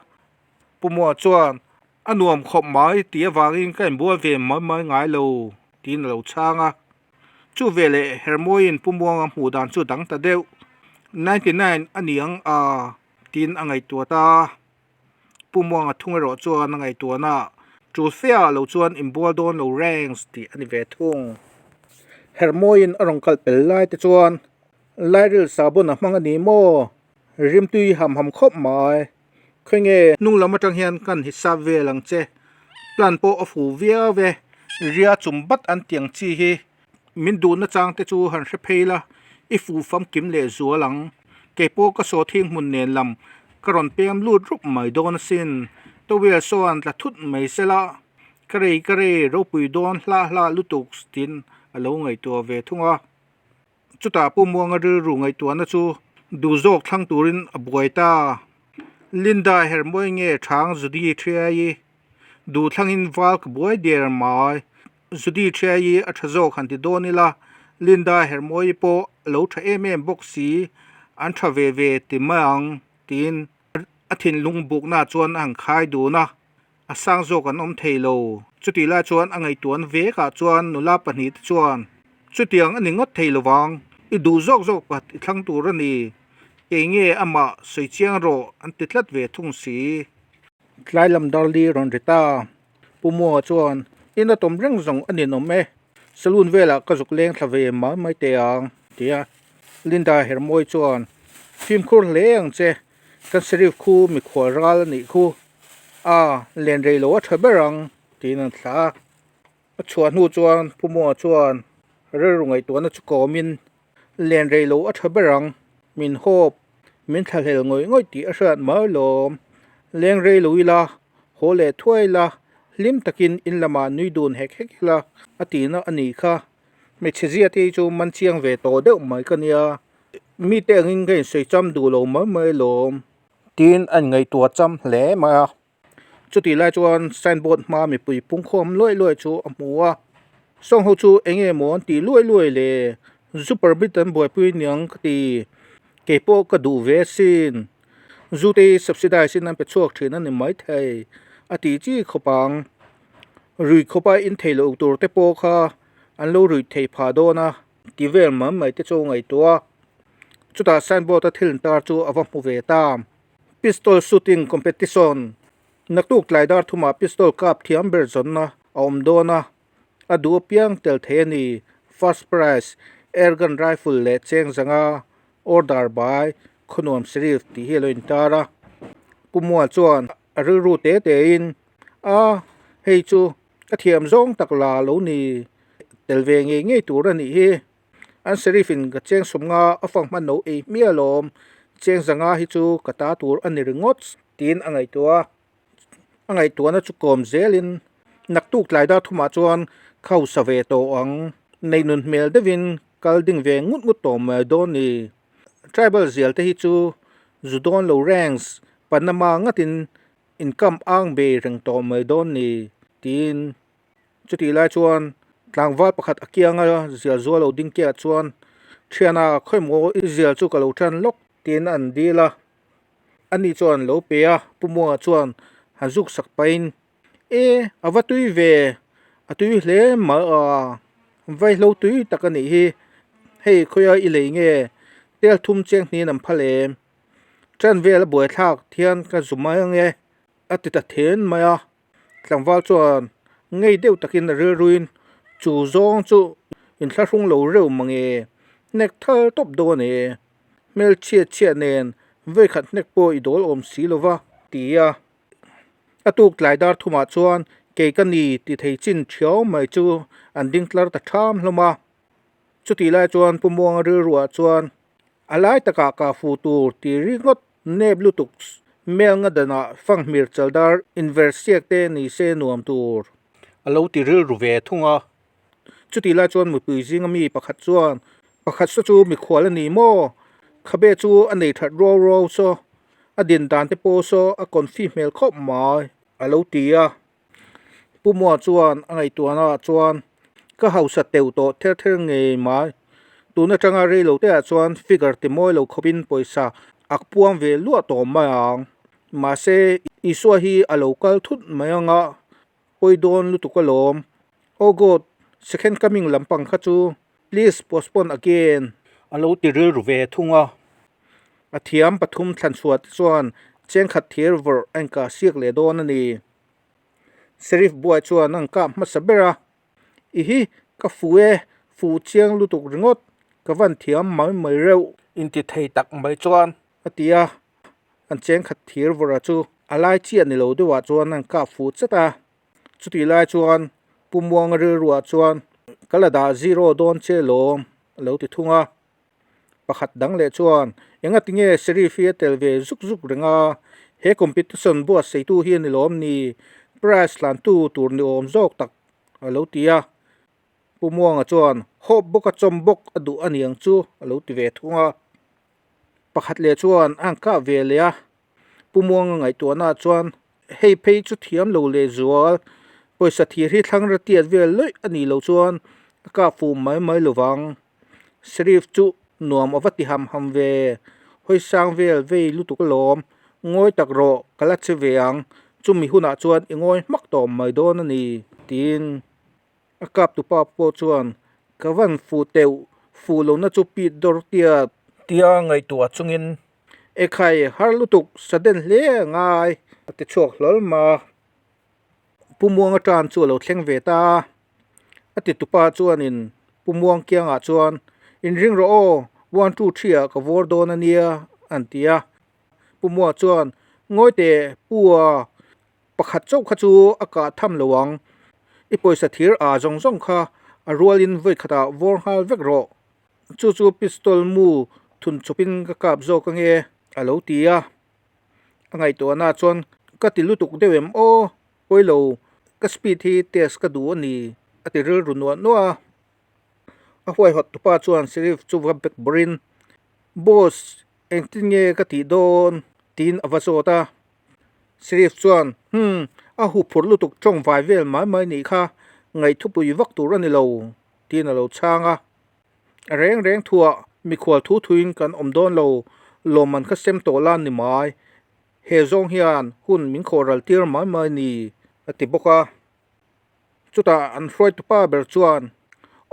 Pu Muang chuan, A nuam khawp mai tih avangin ka inbual ve mai mai ngai lo tiin a lo chhang a. Chu veleh Hermawiin Pu Muanga hmuh dan chu dang ta deuh, 99 a ni ang a tiin a ngaihtuah ta. Pu Muanga thung erawh chuan a ngaihtuahna tul fea lo chuan inbual dawn lo rengs tih a ni ve thung. Hermawiin a rawn kal pel lai te chuan Lairil sahbawn a hmang a ni maw? Rimtui ham ham khawp mai. Khawnge hnung lam atang hian kan hisap vel ang che. Plan pawh a fu viau e. Ria chum bat an tiang chi hi min duhna chang te chu han hre phei la, i fu famkim leh zual ang. Kei pawh ka saw thing hmun nen lam ka rawn pem lut rup mai dawn asin. Towel sawn tla thut mai sela, ka rei ka rei ropui dawn hlah hlah lutuk tiin a lo ngaihtuah ve thung a. Chutah Pu Muanga rilru ngaihtuahna chu duh zawk thlang turin a buai ta. Linda Hermawi nge Chhang Judy Thiai duh thlangin val ka buai der mai. Judy Thiai a tha zawk han ti dawn ila, Linda Hermawi pawh a lo tha em em bawk si, an tha ve ve ti mai ang tiin a thinlung bukna chuan a han khai dun a. A sang zawk an awm thei lo. Chutih lai chuan a ngaihtuahna vekah chuan nula pahnihte chuan, Chutiang a ni ngawt thei lovang, i duh zawk zawk pakhat i thlang tur a ni. Kei nge amah sawi chiang rawh an ti tlat ve thung si. Tlai lam darli rawn ri ta. Pu Muanga chuan, In a tawm reng zawng a ninawm e. Saloon velah ka zuk leng thla ve mai mai teh ang, ti a. Linda Hermawi chuan, Fimkhur hle ang che, kan Sheriff khu mikhual ral a nih khu. A, len rei lo a tha ber ang, tiin an thlah a. A chhuah hnu chuan Pu Muanga chuan rilru ngaihtuahna chu kawmin, Len rei lo a tha ber ang, min hawp. Min thlahlel ngawih ngawih tih a hriat mai lawm. Leng rei lo ila, haw leh thuai ila, hlim takin in lamah nui dun hek hek ila a tihna a nih kha. Hmeichhe zia te hi chu man chiang ve tawh deuh mai ka nia. Mite angin ka insawi cham duh lo mai mai lawm. Tiin a inngaihtuah cham hle mai a. Chutih lai chuan signboard hma mipui pungkhawm luai luai chu a hmu a, sawng ho chu eng nge maw an tih luai luai le, zu permit an buaipui niang ka ti, kei pawh ka duh ve asin, zu te hi subsidize in an pe chhuak thin a ni maithei a tih chi khawp ang, rui khawpa in thei loh tur te pawh kha an lo ruih theih phah dawn a ti vel mai mai te chu ngaihtuah a, chutah signboard a thil tar chu a va hmu ve ta. Pistol shooting competition, Naktuk tlai dar thumah pistol kap thiam ber zawnna a awm dawn a, a duh apiang tel thei a ni. First prize, Airgun rifle leh cheng zanga order by Khawnuam Sheriff tih hi a lo intar a. Pu Mua chuan a rilru te tein, A, hei chu ka thiam zawng tak la lo ni, tel ve ngei ngei tur a nih hi. An Sheriff in ka cheng sawmnga a fang hman lo ei hmiah alawm, cheng zanga hi chu ka ta tur a ni ringawt tiin a ngaihtuah a, a ngaihtuahna chu kawm zelin naktuk tlai dar thumah chuan khausa ve tawh ang, neihnun hmel deuhin kal ding ve ngut ngut tawh mai dawn ni. Tribal zial te hi chu zu dawn lo ranks Panama ngatin income ang bei reng tawh mai dawn ni tiin. Chutih lai chuan tlangval pakhat a kianga zial zual lo ding kiah chuan thiana khawimaw i zial chu ka lo tan lawk tiin an dil a, ani chuan lo pe a, Pu Muanga chuan han zuk sak pahin E a va tui ve, a tui hle mai a, vaihlo tui tak a nih hi, hei khawia i lei nge tel thum cheng hnin an phal em, tan vel a buaithlak thian ka zu mai ange a ti ta then mai a. Tlangval chuan ngei deuh takin a rilruin chu zawng chu inthlahrung lo reuh mange hnek thal tawp dawn e, hmel chhiat chhiat nen vawikhat hnek pawh i dawl awm si lo va ti a. A tuk tlai dar thumah chuan kei ka ni ti thei chin thiau mai chu an ding tlar ta ṭham hlawm a. Chutih lai chuan Pu Muanga rilruah chuan A lai takah ka fu tur ti ringawt nep lutuk mel nga danah fanghmir chaldar inversiak te ni se nuam tur. A lo ti rilru ve thung a. Chutih lai chuan mipui zinga mi pakhat chuan, Pakhat saw chu mikhual a ni maw? Khabe chu a nei that ruau ruau saw, a din dan te pawh saw a confi hmel khawp mai, a lo ti a. Pu Mua chuan a ngaihtuahna ah chuan ka hausa teuh tawh ther ther ngei mai. Tun atanga rei lo te ah chuan figure ti mawi lo khawpin pawisa a puang ve luah tawh mai ang. Mahse Isua hi a lo kal thut mai anga pawi dawn lutuk alawm. Oh God, second coming lampang kha chu please postpone again. A lo ti rilru ve thung a. A thiam pathum thlanchhuah te chuan chengkhat thir vawrh a inkah siak leh dawn a ni. Sheriff buai chuan a inkah hmasa ber a, I hi ka fu e, fu chiang lutuk ringawt, ka van thiam mai mai reuh. Inti thei tak mai chuan a ti a, an chengkhat thir vawrh a chu a lai chiah ni lo deuhah chuan a inkah fu chat a. Chutih lai chuan Pu Muanga rilruah chuan ka la dah zero dawn che lawm a lo ti thung a. Pakhat dang leh chuan engati nge Sheriff hi a tel ve zuk zuk reng a, he competition buatsaihtu hi a ni lawm ni, prize hlantu tur ni awm zawk tak a lo ti a. Pu Muanga chuan hawp bawk a chawm bawk a duh a niang chu a lo ti ve thung a. Pakhat leh chuan a han kah ve leh a, Pu Muanga ngaihtuahna chuan hei phei chu thiam lo leh zual, pawisa thir hi thlang ratiat vel lawih a nih loh chuan a kah fuh mai mai lo vang. Sheriff chu nuam a va ti ham ham ve, hawi sang vel vei lutuk alawm, ngawi tak rawh ka la che ve ang, chumi hunah chuan i ngawi hmak tawh mai dawn a ni, tiin a kap tupa pawh chuan ka van fuh teuh, fuh lohna chu pit dawr tiat. Tia ngaihtuah chungin Ekhai har lutuk sudden hle a ngai a ti chhuak hlawl ma. Pu Muanga tan chu a lo thleng ve ta a, a ti tupa chuanin Pu Muang kiangah chuan inring rawh aw, one two three ah ka vawr dawn a nia an ti a. Pu Muang chuan ngawi teh Pu a, pakhat chauh kha chu a kah tham lo ang, i pawisa thir a zawng zawng kha a rualin vawi khatah vawr nghal vek rawh. Chu chu pistol mu thun chawpin ka kap zawk ange. A lo ti a. A ngaihtuahna chuan ka ti lutuk deuh em aw, pawilo, ka speed hi test ka duh a ni, a ti rilru nuah nuah a. A huaihawt tupa chuan Sheriff chu va bek bawrhin, Boss, engtin nge ka tih dawn? tiin a va zawt a. Sheriff chuan, Hum, a huphurh lutuk tawng vai vel mai mai nih kha, ngaihthupui vak tur a ni lo, tiin a lo chhang a. A reng reng thuah mikhual thu thuin kan awm dawn lo, lawmman kha sem tawh la ni mai. He zawng hian hun min khawh ral tir mai mai ni, a ti bawk a. Chutah an hruaitupa ber chuan,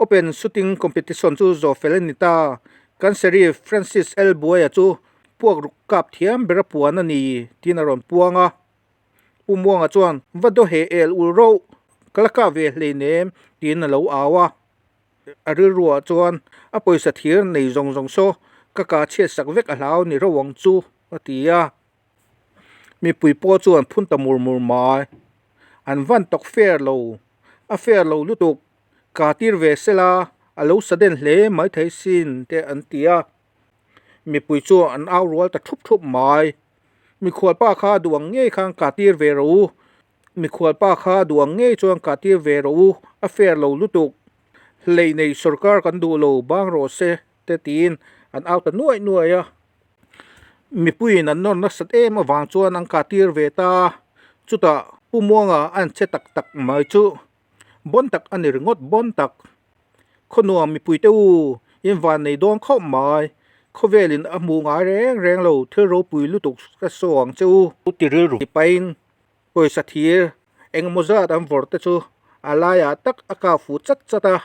Open Shooting Competition chu zawh fel a ni ta, kan Sheriff Francis L. Buaia chu puak ruk kap thiam ber a puan a ni, tiin a rawn puang a. Pu Muanga chuan, Va daw heh el ul roh, ka la kap ve hleinem, tiin a lo au a. A rilruah chuan a pawisa thir nei zawng zawng saw ka kah chhiat sak vek a hlau ni ro ang chu a ti a. Mipui pawh chuan phun ta mur mur mai. An van tawk fair lo, a fair lo lutuk, kah tir ve sela a lo sa den hle maithei sin te an ti a. Mipui chu an au rual ta thup thup mai. Mikhual pa kha duh ang ngei khan kah tir ve rawh u. Mikhual pa kha duh ang ngei chuan kah tir ve rawh u, a fair lo lutuk. Hlei nei sorkar kan duh lo bang rawh se te tiin an au ta nuaih nuaih a. Mipuiin an nawr nasat em avang chuan an kah tir ve ta a, chutah Pu Muanga an che tak tak mai chu bawn tak a ni ringawt bawn tak. Khawnuam mipuite u, in van nei dawn khawp mai. Khawvelin a hmuh ngai reng reng lo thil ropui lutuk ka saw ang che u. Ti rilru pain Pawisa thir engemaw zat an vawrh te chu a laiah tak a kah fuh chat chat a,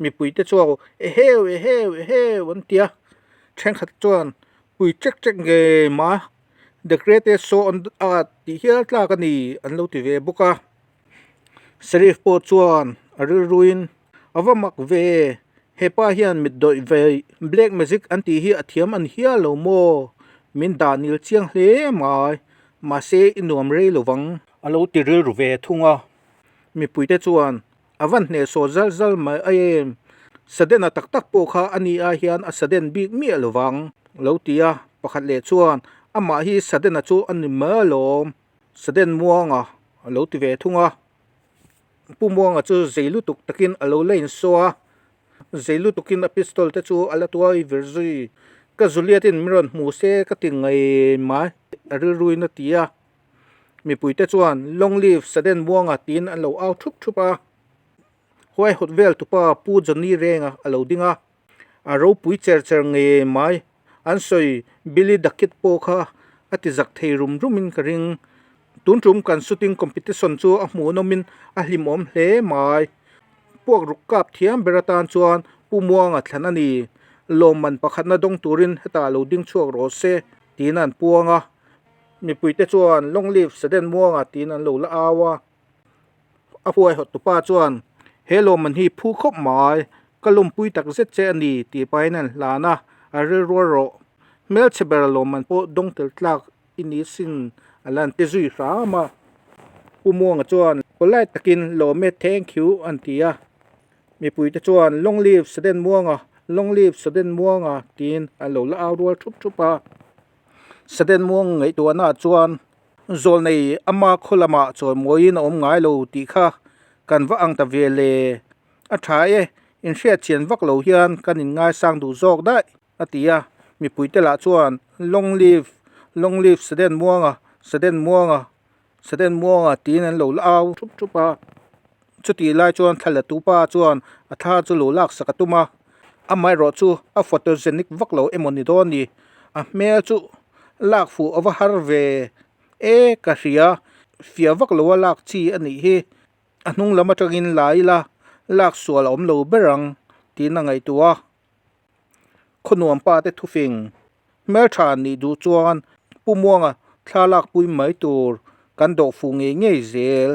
mipui te chuan eheu eheu eheu an ti a, thenkhat chuan pui chek chek ngei mai the greatest show on earth tih hial tlak a ni an lo ti ve bawk a. Sheriff pawh chuan a rilruin a va mak ve, hepa hian mit dawih ve black magic an tih hi a thiam an hial lo maw, min dah nil chiang hle mai. Mahse i nuam rei lo vang. A lo ti rilru ve thung a. Mipuite chuan a van hnehsawh zal zal mai a em. Sudden-a tak tak pawh kha a ni ai hian a sudden bik miah lo vang. A lo ti a, pakhat leh chuan amah hi Sudden-a chu a ni mai alawm. Sudden Muanga a lo ti ve thung a. Pu Muanga chu zei lutuk takin a lo la insaw a. Zei lutukin a pistol te chu a la tuai vir zui. Ka Juliet-in min rawn hmu se ka ti ngei mai, a rilruin a ti a. Mipuite chuan Long live Sudden Muanga tiin an lo au thup thup a. Huaihawt vel tupa Pu Johnny Renga a lo ding a. A ropui cher cher ngei mai. An sawi Billy the Kid pawh kha a ti zak thei rum rumin ka ring. Tun tum kan shooting competition chu a hmuhnawmin a hlimawm hle mai. Puak ruk kap thiam ber atan chuan Pu Muanga thlan a ni. Lawmman pakhatna dawng turin hetah lo ding chhuak rawh se tiin an puang a. Mipuite chuan Long live Sudden Muanga tiin an lo la au a. A huaihawt tupa chuan he lawmman hi phu khawp mai, ka lawmpui tak zet che a ni tih pahin an hlan a, a rilrual rawh. Hmelchhe ber lawmman pawh dawng tel tlak i ni sin a lan ti zui hram a. Pu Muanga chuan polite takin lawm e thank you an ti a. Mipuite chuan long live Sudden Muanga, long live Sudden Muanga tiin an lo la au rual thup thup a. Sudden Muanga ngaihtuahna ah chuan zawlnei ama khaw lamah chawimawiin a awm ngai lo tih kha kan va ang ta ve le. A tha e, inhriatchian vak lo hian kan inngaisang duh zawk daih. A ti a, mipuite lah chuan, Long live, long live Sudden Muanga, Sudden Muanga, Sudden Muanga tiin an lo la au thup thup a. Chutih lai chuan thla la tupa chuan a thla chu lo laksak a tum a, amaherawh chu a photogenic vak lo emaw ni dawn ni, a hmel chu lak fuh a va har ve e ka hria, fiah vak loa lak chi a nih hi. A hnung lam atangin la ila lak sual a awm lo ber ang tiin a ngaihtuah a. Khawnuam pa te thufing hmeltha nih duh chuan Pu Muanga thla lakpui mai tur kan dawh fuh ngei ngei zel.